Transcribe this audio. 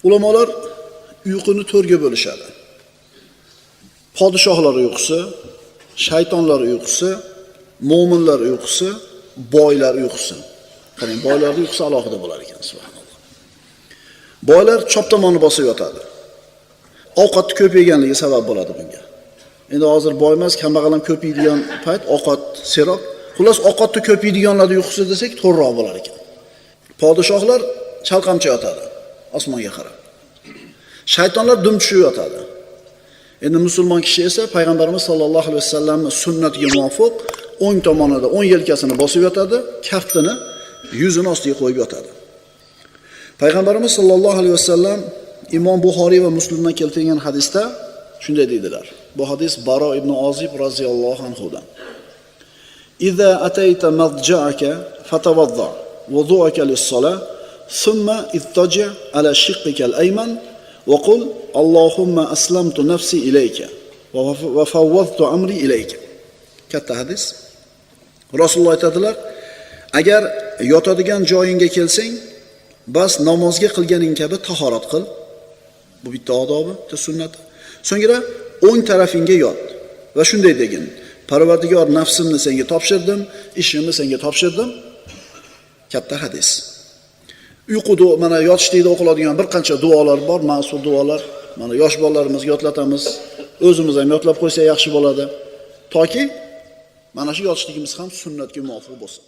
Ulamolar uyquni to'rtga bo'lishadi. Podshohlar uyqusi, shaytonlar uyqusi, mo'minlar uyqusi, boylar uyqusi. Qarang, boylarning uyqusi alohida bo'lar ekan, subhanalloh. Boylar chop tomonni bosib yotadi. Ovqatni ko'p yeganligi sabab bo'ladi bunga. Endi hozir boy emas, kambag'al ham ko'p yeydigan payt, ovqat serob. Xullas, ovqatni ko'p yeydiganlarning uyqusi desak to'g'riroq bo'lar ekan. Podshohlar chalqamcha yotadi, osmonga qarab. Shaytonlar dum tushib yotadi. Endi musulmon kishi esa payg'ambarimiz sollallohu alayhi vasallamning sunnatiga muvofiq o'ng tomonida o'ng yelkasini bosib yotadi, kaftini yuzini ostiga qo'yib yotadi. Payg'ambarimiz sollallohu alayhi vasallam Imom Buxoriy va Muslimdan keltirilgan hadisda shunday deydilar. Bu hadis Baro ibn Ozib roziyallohu anhudan. Iza atayta madja'aka fatavadda wudu'aka lis-salah thumma ittaji' ala shiqqika al-ayman va qul Allohumma aslamtu nafsi ilayka va fawwadtu amri ilayka. Katta hadis. Rasululloh aytadilar, agar yotadigan joyingga kelsang, bas namozga qilganing kabi tahorat qil. Bu bitta odobi, bitta sunnati. So'ngra o'ng tarafingga yot va shunday degin: Parvardigor, nafsimni senga topshirdim, ishimni senga topshirdim. Katta hadis. Uyquda mana yotishlikda o'qiladigan bir qancha duolar bor, ma'sur duolar. Mana yosh bolalarimizga yodlatamiz, o'zimiz ham yodlab qo'ysak yaxshi bo'ladi. Toki mana shu yotishligimiz ham sunnatga muvofiq bo'lsin.